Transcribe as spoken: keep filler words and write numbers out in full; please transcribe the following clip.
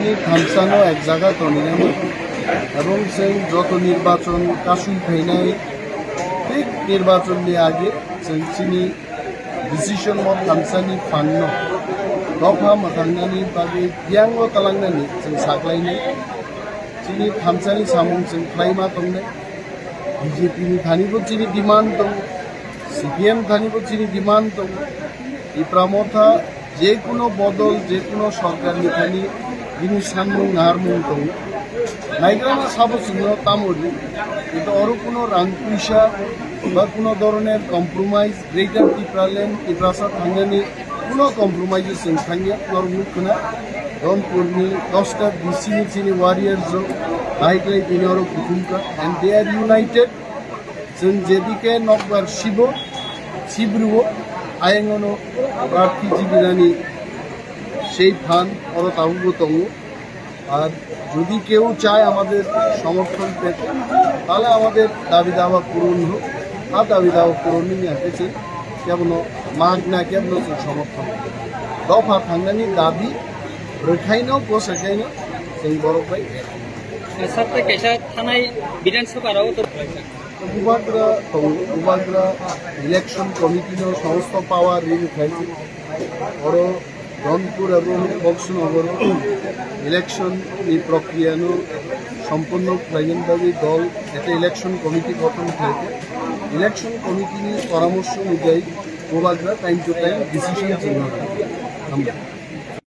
Tini thamsano ek jaga tonwi nai, ebong chwng joto nirbachon kasui phainai, thik nirbachonni age chwng chini decision o thamsani phanno dopha mwthangnani bagwi biyango talangnani chwng saklainai. Chini thamsani samung chwng khlaima tongnai. B J P ni thani bo chini demand tongo, C P M thani bo chini demand tongo. Tipra Motha je kuno bodol, je kuno sorkar ni thani bini sanmung naharmung tongo. Naigrana sabo chwngno tamo ri, kintu oro kuno rang puisa ba kuno dhoroner compromise, Greater Tipraland, Tiprasa thangnani kuno compromise chwng thangya, norok nuk khna. Dhonpurni dosta D C ni chini warriors rok bahai khlai tini oro kuthumkha, and they are united. Chwng jedike nokbar sibo, sibruo, ayengono prarthi jibinani sei phan oro tabukbo tongo. আর যদি কেউ চায় আমাদের সমর্থন পেতে, তাহলে আমাদের দাবি দাওয়া পূরণ হোক। আর দাবি দাওয়া পূরণ নিয়ে এসেছে, কেবল মাগ না কেবল সমর্থন। দফা থাংনানি দাবি রখাইনো, বসাইখাইনো, সেই বড় ভাই। Sir, tei kaisa thanai Bidhan Sabha rao to Bubagra tongo, Bubagra election committee no somosto power rini khlaijak. Oro Dhonpur ebong Boxnagar election ni prokriya no sompunno khlainani bagwi dol ekta election committee gothon khlaikha. Election committee ni poramorso onujai Bubagra time to time decision chwngno.